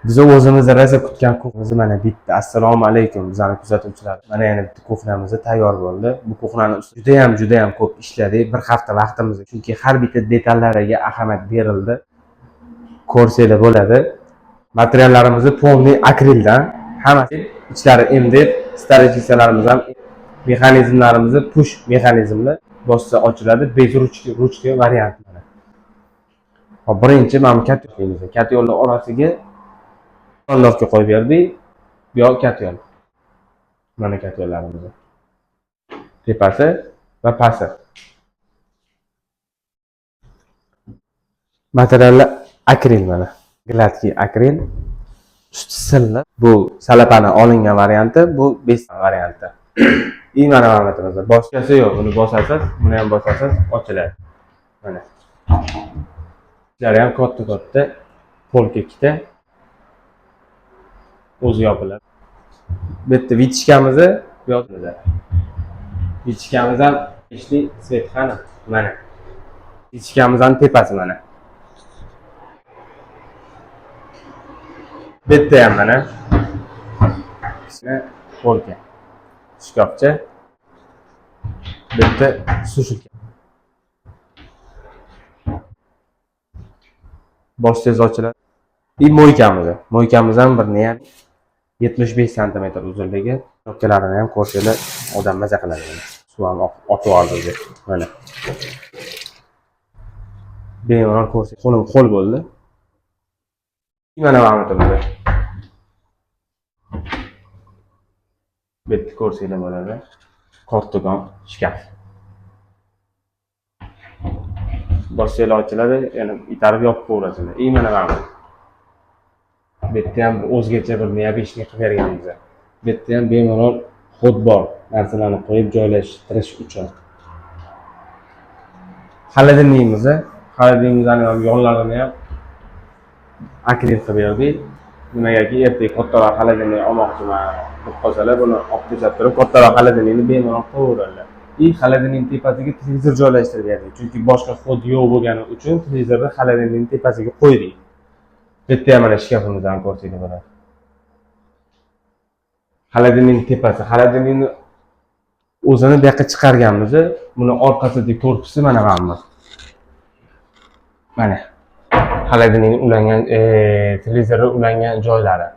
Biz o'zimiz rosa kutgan кухня miz mana bitta. Assalomu alaykum, bizani kuzatuvchilar. Mana yana bitta кухня miz tayyor bo'ldi. Bu кухня ni ustida judayam judayam ko'p ishladik. Bir hafta vaqtimiz, chunki har bitta detallariga ahamiyat berildi. Ko'rsanglar bo'ladi. Materiallarimizni полный akrildan, hammasi ichlari MDF, столешница larimiz ham, mexanizmlarimizni push mexanizmli, bossa ochiladi, без ручки, ручка variant mana. Hop, birinchi mana bu котёл imiz. Котёл ni orasiga микроволновка qo'yib berdik. Bu yoq котёл. Mana котёл larimiz. Tepasi va pasti. Materiallar akril mana. Гладкий akril. Usti silliq. Bu salapani olingan varianti, bu без varianti. И mana mana boshqasi yo'q. Buni bosasiz, buni ham bosasiz, ochiladi. Mana. Ichlari ham katta-katta, полка ikkita. O'zi yopiladi. Bu yerda вытяжка mizni, bu yoqda. Вытяжка miz ham ishli свет qani? Mana. Вытяжка miz ham tepasi mana. Bu yerda ham mana. Kichkina полка. Shkafcha. Bu yerda сушилка. Bossangiz ochiladi. И мойка miz. Мойка miz ham bir niyat 75 santimetr uzunligi. Knopkalarini ham ko'rsanglar, odam maza qiladi mana. Suv ham otib oldi o'zi. Mana. Bemalol ko'rsak, qo'lim qo'l bo'ldi. Mana mana bu. Bu yerda ko'rsanglar bo'ladi. Kattakon shkaf. Bossanglar ochiladi, yana itarib yopib qo'yasizlar. И mana mana bu. Bu yerda ham bir o'zgacha bir необычный qilib berganmiz. Bu yerda ham bemalol xod bor, narsalarni qo'yib joylashtirish uchun. Холодильник imiz, холодильник imizni ham yonlarini ham akril qilib berdik. Nimagaki ertaga kattaroq холодильник olmoqchiman deb qolsalar, buni olib tashlab turib, kattaroq холодильник ni bemalol qo'yaveradilar. И холодильник tepasiga televizor joylashtirib berdik. Chunki boshqa xod yo'q bo'lgani uchun televizorni холодильник tepasiga qo'ydik. Bu yerda ham mana shkafimizni ham ko'rsanglar bo'ladi. Холодильник tepasi, холодильник ni o'zini bu yoqqa chiqarganmiz. Buni orqasidagi korpusi mana bu. Mana холодильник ulangan, televizorga ulangan joylari.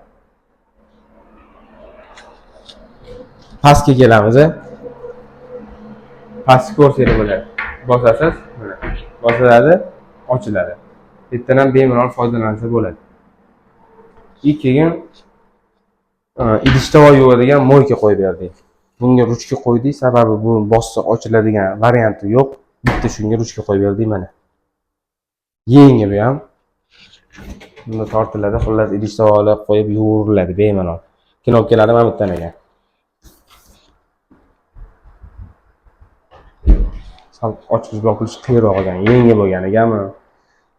Pastga kelamiz. Pastni ko'rsanglar bo'ladi. Bosasiz, mana bosiladi, ochiladi. Bu yerdan ham bemalol foydalansa bo'ladi. И keyin idish tovoq yuvadigan мойка qo'yib berdik. Bunga ruchka qo'ydik, sababi bu bossa ochiladigan varianti yo'q. Bitta shunga ruchka qo'yib berdik mana. Yangi bu ham. Bunda tortiladi, xullas idish tovoqlar qo'yib yuviladi bemalol. Knopkalari mana bu yerdan ekan. Sal ochilish yopilish qiyinroq ekan, yangi bo'lganigami.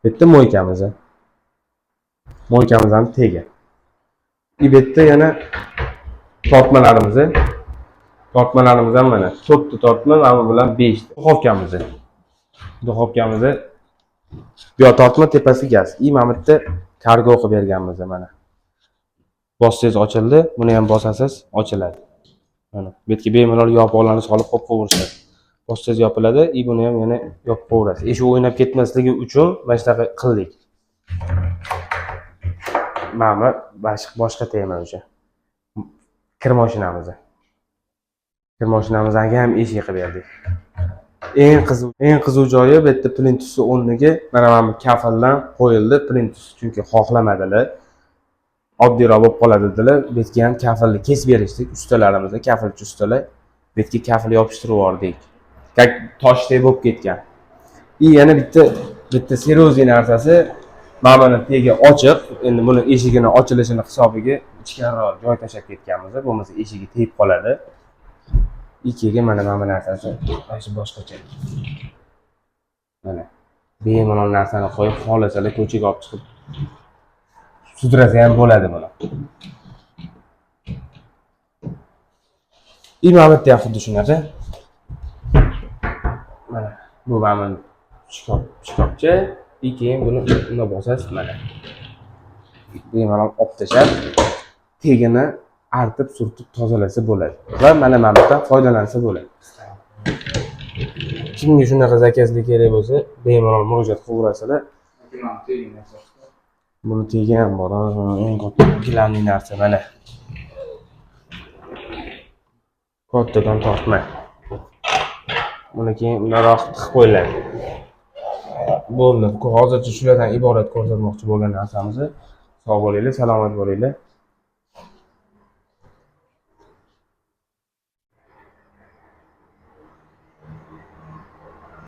Bu yerda мойка miz. Мойка miz ham tegi. И bu yerda yana tortmalarimiz. Tortmalarimiz ham mana 4 ta tortma, mana bu bilan 5 ta. Духовка miz. Духовка miz bu yoq tortma, tepasi gaz. И mana bu yerda kargo qilib berganmiz mana. Bossangiz ochildi, buni ham bosasiz, ochiladi. Mana bu yerga bemalol yopig'larni solib qo'yib qo'yaverishadi. Bossangiz yopiladi, и buni ham yana yopib qo'yaverasiz. Eshik o'ynab ketmasligi uchun mana shunaqa qildik. Mana bu boshqa tema o'sha. Kir mashinamiz. Kir mashinamizga ham eshik qilib berdik. Eng qiziq joyi bu yerda plintusi o'rniga mana bu kafeldan qo'yildi plintus, chunki xohlamadilar. Oddiyroq bo'lib qoladi dedilar. Bu yerga ham kafelni kesib berishdik ustalarimizga, kafelchi ustalar. Bu yerga kafel yopishtirib yubordik. Как toshdek bo'lib ketgan. И yana bitta серьезный narsasi, mana buni tegi ochiq. Endi buni eshigini ochilishini hisobiga ichkariroq joy tashlab ketganmiz. Bo'lmasa eshigi tegib qoladi. И keyin mana bu narsasi mana shu boshqacha. Mana bemalol narsani qo'yib, xohlasalar ko'chaga olib chiqib sudrasa ham bo'ladi buni. И mana bu yerda ham xuddi shunaqa. Mana bu mana shkafcha, и keyin buni bunday bosasiz mana. Bemalol olib tashlab, tegini artib, surtib tozalasa bo'ladi. Va mana bu yerdan foydalansa bo'ladi. Kimga shunaqa заказ lar kerak bo'lsa, bemalol murojaat qilaverasizlar. Buni tegi ham bor. Eng katta главный narsa mana. Kattadan tortma. Buni keyin bundaroq tiqib qo'yiladi. Bo'ldi. Hozircha shulardan iborat ko'rsatmoqchi bo'lgan narsamiz. Sog' bo'linglar, salomat bo'linglar.